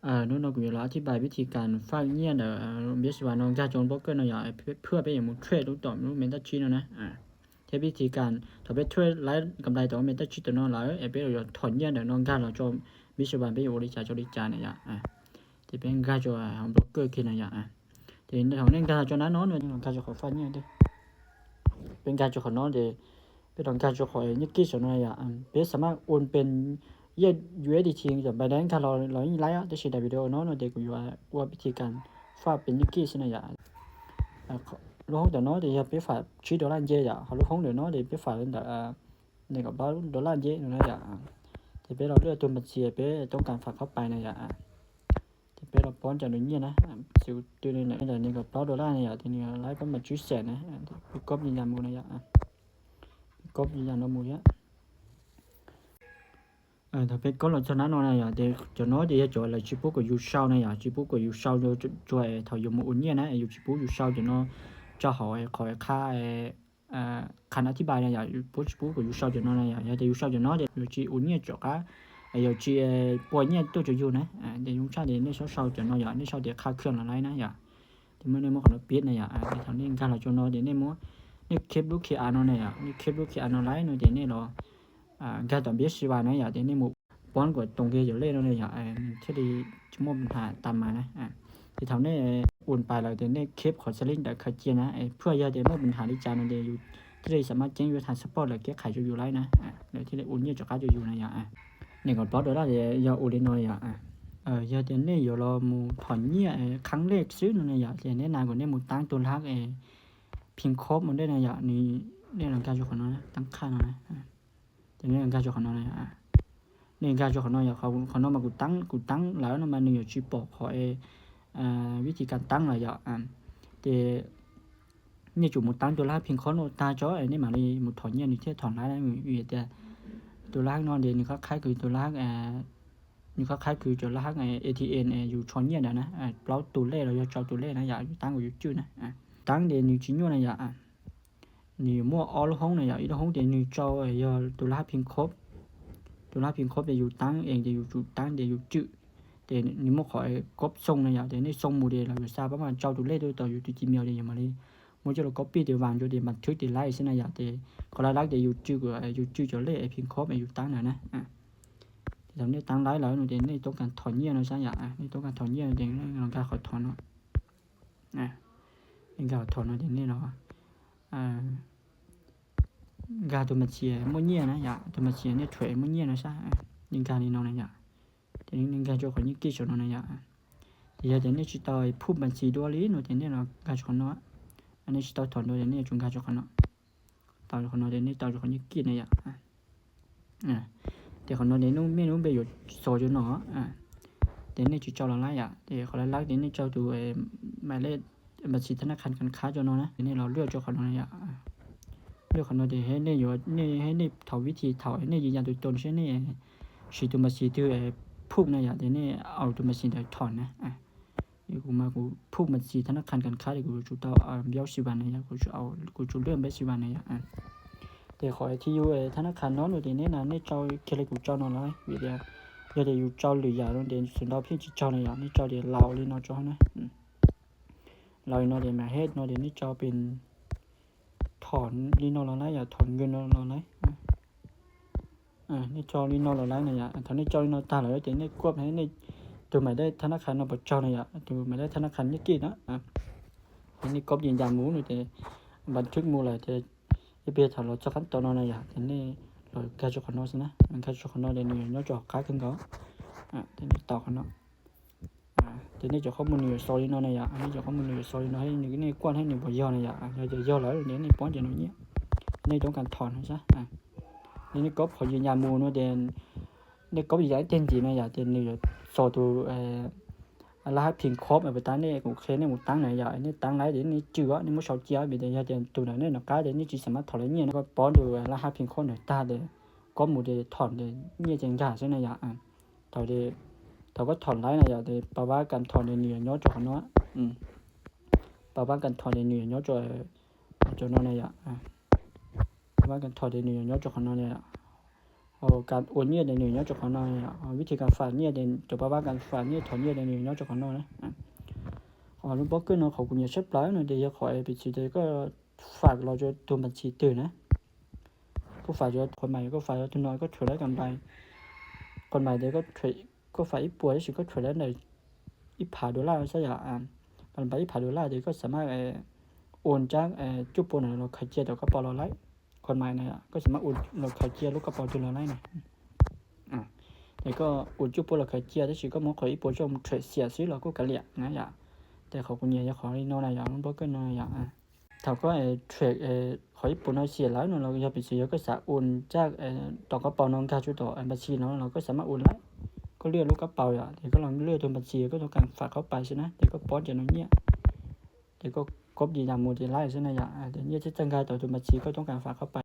ເອີ ໂນໂນ ກູຢາມາອະທິບາຍວິທີການຝາກເຫຍນ ເອີ ເບສວ່າເນາະ ການຈອງໂບຣກເກີເນາະ ເພື່ອ ເພື່ອໄປເອົາມາເທຣດ ຫຼືຕໍ່ ຫຼືເມັນເຕີຊີນເນາະ ເອີ ເຮັດວິທີການ ຖ້າໄປເທຣດໄດ້ກຳໄລຕໍ່ເມັນເຕີຊີໂຕເນາະ ແລ້ວໄປເອົາຖອນເຫຍນເນາະ ການລາວຈອງ ເບສວ່າໄປເອົາບໍລິຈາກ ຈອງບໍລິຈາກເນາະ ເອີ ທີ່ເປັນການຈອງໂບຣກເກີເນາະ ເອີ ທີ່ເຮົາເຮັດການຈອງນັ້ນເນາະ ການຈອງຂໍຝາກເຫຍນເດ້ ເປັນການຈອງເນາະເດ້ ເປັນການຈອງເຫຍນກີບເນາະ ເອີ ເປັນສາມາດໂອນເປັນ ເຫຍນຢູເອັສດີທີ ຈາກໄບແນນ ການລາວ ລາວນີ້ໄດ້ ແຕ່ຊິໄດ້ວິດີໂອເນາະ ເນາະ ເດ ກູຢູ່ວ່າ ວ່າວິທີການຝາກເປັນເຫຍນກີບຊິນະ ເອີ ລູກໂຮງເດີເນາະ ເດ ເຮົາໄປຝາກ ສີ່ໂດລາເຢນ ເຮົາລູກໂຮງເດີເນາະ ເດ ໄປຝາກເດີ ເອີ ນີ້ກໍ ໂດລາເຢນນະ ເດ ໄປເລືອກຕົວບັນຊີ ເປັນຕ້ອງການຝາກເຂົ້າໄປນະ ເດ ໄປເລືອກປ້ອນຈາກໂດເຢນນະ ຊິວຕື່ນນີ້ນະ ເດ ນີ້ກໍ ໂດລາ ນະ ເດ ທີນີ້ໄລ່ປະມານ ສີ່ແສນ ນະ ກົບຢືນຢັນໝູ່ນະ ເດ ກົບຢືນຢັນໝູ່ ເອີ ເອີ ຖ້າເປັນກົດລັກສະນະເນາະ ເດ ເຈົ້າເນາະ ເດ ເຈົ້າລະ ຊິປຸກກໍຢູ່ເຊົານະ ເດ ຊິປຸກກໍຢູ່ເຊົາ ເຈົ້າ ເອີ ຖ້າຢູ່ມາໂອນເຫຍນນະ ເອີ ຢູ່ຊິປຸກຢູ່ເຊົາ ເຈົ້າເນາະ ເຈົ້າເຮົາ ເອີ ຂໍຄ່າ ເອີ ເອີ ການອະທິບາຍນະ ເດ ຢູ່ປຸກ ຊິປຸກກໍຢູ່ເຊົາ ເຈົ້າເນາະ ເດ ເອີ ເດ ຢູ່ເຊົາ ເຈົ້າເນາະ ເດ ຢູ່ຊິໂອນເຫຍນຈອກກະ ເອີ ຢູ່ຊິ ເອີ ປ່ອຍເຫຍນໂຕເຈົ້າຢູ່ນະ ເອີ ເດ ຢູ່ເຊົາ ເດ ໃນເຊົາ ເຈົ້າເນາະ ເດ ໃນເຊົາ ເດ ຄ່າເຄື່ອງລະໄລນະ ເດ ທີ່ມື້ນີ້ໝົດຂອງເຮົາປິດນະ ເອີ ເດ ທາງນີ້ການລາວເຈົ້າເນາະ ເດ ໃນໝົດ ໃນເຄັບລູກເຄອາເນາະ ເດ ໃນເຄັບລູກເຄອາເນາະ ໄລເນາະ ເດ ໃນລາວ ອາ ການຕອນເບສວ່ານະ ເດ ໃນໝົດ ປ້ອນກວ່າຕົງເກໂຍເລເນາະ ເດ ເອີ ທີ່ໄດ້ຈະໝົດບັນຫາຕາມມານະ ອາ ທີ່ເຮົາໄດ້ໂອນໄປແລ້ວ ເດ ໃນເຄັບຂອງສະລິງ ແລະ ຄາເຈຍນະ ເອີ ເພື່ອຢາກໄດ້ໝົດບັນຫາໃນຈານນັ້ນ ເດ ຢູ່ ທີ່ໄດ້ສາມາດແຈ້ງຢູ່ທາງສະປອດ ແລະ ແກ້ໄຂຢູ່ໄລນະ ອາ ແລ້ວທີ່ໄດ້ໂອນເຫຍນຈອກການຢູ່ນະ ອາ ນີ້ກໍປອດໂດລາ ເດ ຢາກໂອນເລເນາະ ອາ ເອີ ຢາກເດ ນີ້ຢາກລອໝູຖອນເຫຍນ ເອີ ຄັ້ງແລກຊື່ນະ ເດ ແນະນຳກໍແນະໝູຕັ້ງໂຕຫຼັກ ເອີ ພິມຄອບມັນໄດ້ນະ ອາ ນີ້ ນີ້ລອງການຢູ່ຂອງເຮົານະ ຕັ້ງຄ່າເນາະ ອາ ເດ ນີ້ການຈອງຂອງເຮົານະ ອາ ນີ້ການຈອງຂອງເຮົາ ເຮົາ ຂອງເຮົາມາ ກູຕັ້ງ ກູຕັ້ງແລ້ວນະ ມາໜຶ່ງຢູ່ທີ່ປອກຂອງ ເອີ ວິທີການຕັ້ງລະ ອາ ເດ ນີ້ຈູໝູຕັ້ງໂຕລະພິງຄອນໂອຕາຈໍ ອັນນີ້ມານີ້ໝູຖອນເຫຍນ ນີ້ເທດຖອນລາຍນະ ມີແຕ່ໂຕລະເນາະ ເດ ນີ້ຄ້າຍໆຄືໂຕລະ ອາ ນີ້ຄ້າຍໆຄືໂຕລະ ເອທີເອັນ ຢູ່ຖອນເຫຍນນະ ອາ ເປົ່າໂຕເລກ ລະເຈົ້າໂຕເລກນະ ຢາກຢູ່ຕັ້ງຢູ່ຈື່ນະ ອາ ຕັ້ງເດ ນີ້ຈິໂຍນະ ອາ ນີ້ໝວກອອລໂຮງນະ ຢາກອີໂຮງເດ ນີ້ເຈົ້າ ເອີ ໂຕລະພິງຄອບ ໂຕລະພິງຄອບເດ ຢູ່ຕັ້ງເອງເດ ຢູ່ຈຸດຕັ້ງເດ ຢູ່ຈື່ ເດ ນີ້ໝວກຂອງ ເອີ ກົບສົ່ງນະ ຢາກເດ ນີ້ສົ່ງໝູເດ ລະຢູ່ຊາປະມານເຈົ້າໂຕເລກໂຕຕໍ່ຢູ່ທີ່ຈີເມວເດ ຢາກມາເລີຍ ໝູເຈົ້າລະກັອບປີ້ເດ ວາງຢູ່ເດ ບັນທຶກເດ ໄລຊິນະ ຢາກເດ ຂໍລາຍລັກເດ ຢູ່ຈື່ ເອີ ຢູ່ຈື່ເຈົ້າເລກ ເອ ພິງຄອບ ເອ ຢູ່ຕັ້ງນະນະ ອາ ເດ ທຳນີ້ຕັ້ງໄລແລ້ວເນາະ ເດ ນີ້ຕ້ອງການຖອນເຫຍນເນາະ ຊັ້ນຢາກ ອາ ນີ້ຕ້ອງການຖອນເຫຍນເດ ລອງການຂໍຖອນເນາະ ອາ ນີ້ການຖອນເນາະ ເດ ນີ້ເນາະ ອາ ກາໂຕມາເຊຍໂມເຍນະ ຢາກໂຕມາເຊຍເນເທຣດໂມເຍນະຊະ ອາ ຍິງການີ້ເນາະນະ ຢາກ ເດ ຍິງກາໂຈຂອງຍິງກິໂຈເນາະນະ ຢາກ ຢາກເດ ນີ້ຊິຕອຍພູບບັນຊີດ້ວຍລີເນາະ ເດ ນີ້ເນາະ ກາໂຈຂອງເນາະ ອັນນີ້ຊິຕອຍຖອນໂດຍ ເດ ນີ້ຈຸງກາໂຈຂອງເນາະ ຕາໂຈຂອງເນາະ ເດ ນີ້ຕາໂຈຂອງຍິງກິນະ ຢາກ ອາ ເດ ຂອງເນາະ ເດ ນູເມນູເບໂຍໂຊໂຈເນາະ ອາ ເດ ນີ້ຊິເຈົ້າລະລາຍ ອາ ເດ ຂໍລະລາຍ ເດ ນີ້ເຈົ້າໂຕ ເອີ ໝາຍເລກ ບັນຊີທະນາຄານການຄ້າເຈົ້າເນາະນະ ເດ ນີ້ລາວເລືອກເຈົ້າຂອງເນາະນະ ຢາກ ເລືອກຂອງເນາະ ເດ ເຮັດນີ້ຢູ່ ນີ້ເຮັດນີ້ເທົ່າວິທີເທົ່າ ເຮັດນີ້ຢືນຢັນຕົວຕົນ ເຮັດນີ້ສີຕົວບັນຊີຖື ເອີ ພູບນະ ຢາກ ເດ ນີ້ເອົາຕົວບັນຊີໃດຖອນນະ ອາ ເດ ກູມາ ກູພູບບັນຊີທະນາຄານການຄ້າ ເດ ກູຈະເອົາ ອາ ເບວຊິວັນນະ ຢາກ ກູຈະເອົາ ກູຈະເລີ່ມເບວຊິວັນນະ ຢາກ ອາ ເດ ຂໍໃຫ້ທີ່ຢູ່ ເອີ ທະນາຄານເນາະ ເດ ແນະນຳໃຫ້ເຈົ້າເຄເລກູເຈົ້າເນາະ ລະ ວິດຍາ ຢາກ ເດ ຢູ່ເຈົ້າຫຼື ຢາກ ເດ ສຸນດາວພິຈິດເຈົ້ານະ ຢາກ ນີ້ເຈົ້າ ເດ ລາວລີເນາະ ເຈົ້ານະ ອືມ ລາວເນາະ ເດ ມາເຮັດເນາະ ເດ ນີ້ເຈົ້າເປັນ ຖອນລີເນາະລະລາຍ ຢາກຖອນເງິນເນາະລະລາຍ ອາ ນີ້ເຈົ້າລີເນາະລະລາຍນະ ຢາກ ອາ ຖອນນີ້ເຈົ້າລີເນາະຕາລະ ເດ ນີ້ກວດໃຫ້ນີ້ ໂຕໝາຍເລກທະນາຄານເນາະ ພວກເຈົ້ານະ ຢາກ ໂຕໝາຍເລກທະນາຄານຍິງກິນເນາະ ອາ ນີ້ກອບຢືນຢັນໝູເນາະ ເດ ບັນທຶກໝູລະ ເດ ເອເປຖອນລະຈັກຂັ້ນຕອນເນາະນະ ຢາກ ເດ ນີ້ລະກາໂຈຂອງເນາະຊິນະ ກາໂຈຂອງເນາະ ເດ ນີ້ເນາະ ເຈົ້າກາຂຶ້ນເຂົາ ອາ ເດ ນີ້ຕໍ່ຂອງເນາະ ອາ ເດ ນີ້ເຈົ້າຂໍ້ມູນນີ້ ໂຊລີເນາະນະ ຢາກ ອັນນີ້ເຈົ້າຂໍ້ມູນນີ້ ໂຊລີເນາະ ໃຫ້ນີ້ ນີ້ກວດໃຫ້ນີ້ບໍ່ຢາວນະ ຢາກ ອາ ຢາກຢາວລະ ເດ ນີ້ປ້ອນຈະໜ້ອຍນີ້ ນີ້ຕ້ອງການຖອນໃຫ້ຊະ ອາ ນີ້ກອບຂໍຢືນຢັນໝູເນາະ ເດ ນີ້ກອບຢືນຢັນເຕັມທີ່ນະ ຢາກ ເດ ນີ້ໂຊໂຕ ເອີ ລະຫັດພິງຄອບ ເອີ ປະຕານນີ້ ໂອເຄ ນີ້ໝູຕັ້ງນະ ຢາກ ອັນນີ້ຕັ້ງໄລ ເດ ນີ້ຈື່ວ່າ ນີ້ໝູເຊົາເຈ້ຍ ເດ ຢາກ ເດ ໂຕນັ້ນເນາະ ກາ ເດ ນີ້ຊິສາມາດຖອນໄລເງຍນະ ກອບປ້ອນໂຕ ເອີ ລະຫັດພິງຄອບນະ ຕາ ເດ ກອບໝູ ເດ ຖອນ ເດ ເງຍຈັ່ງຢາກ ຊັ້ນນະ ຢາກ ອາ ເທົ່າເດ ເທົ່າກໍຖອນໄລນະ ຢາກ ເດ ປະຫວັດການຖອນເດ ນີ້ເນາະ ເຈົ້າຂອງເນາະ ອືມ ປະຫວັດການຖອນເດ ນີ້ເນາະ ເຈົ້າ ເຈົ້າເນາະນະ ຢາກ ອາ ປະຫວັດການຖອນເດ ນີ້ເນາະ ເຈົ້າຂອງເນາະນະ ຢາກ哦，การโอนเงินในหน่วยงานเจ้าของนายอ่ะ อ๋อ วิธีการฝากเงินใน จะแปลว่าการฝากเงินถอนเงินในหน่วยงานเจ้าของนายนะ อ่ะ อ๋อ ลุงป๊อกเกอร์เนาะ ขอบคุณอย่าใช้ปลาเนาะ เดี๋ยวจะขอ เอ พี ซี เดี๋ยวก็ฝากเราจะตัวบัญชีตื่นนะ ก็ฝากจะคนใหม่ก็ฝากจะตัวน้อยก็เทรดได้กำไร คนใหม่เดี๋ยวก็เทรด ก็ฝากอีกปัวที่สุดก็เทรดได้ในอีกผาดอลลาร์ใช่อ่ะ อ่า มันไปอีกผาดอลลาร์เดี๋ยวก็สามารถ เอ่อ โอนจาก เอ่อ จุดโปนเราขายเจียต่อกระเป๋าเราไล่ คนใหม่เนี่ยก็สามารถโอนเราขายเจียลูกกระเป๋าตัวเราไล่นะ อ่า แล้วก็โอนจุดโปนเราขายเจียที่สุดก็มองขออีกปัวช่วงเทรดเสียซื้อเราก็กระเหลี่ยนะอย่า แต่ขอคุณเยียขอให้นอนนะอย่า มันบอกก็นอนอย่า อ่า ถ้าก็ เอ่อ เทรด เอ่อ ขออีกปัวน้อยเสียแล้วเนาะ เราก็อย่าไปซื้อ ก็สาโอนจาก เอ่อ ต่อกระเป๋าน้องกาจุดต่อ เอ่อ บัญชีเนาะ เราก็สามารถโอนไล่ ก็เลือกลูกกระเป๋าอย่า เดี๋ยวก็ลองเลือกตัวบัญชีก็ต้องการฝากเข้าไปใช่ไหม เดี๋ยวก็ป๊อดอย่างน้อยเนี่ย เดี๋ยวก็กบดีดามโมเดลไล่ใช่ไหมอย่า อ่า เดี๋ยวเนี่ยจะตั้งค่าต่อตัวบัญชีก็ต้องการฝากเข้าไป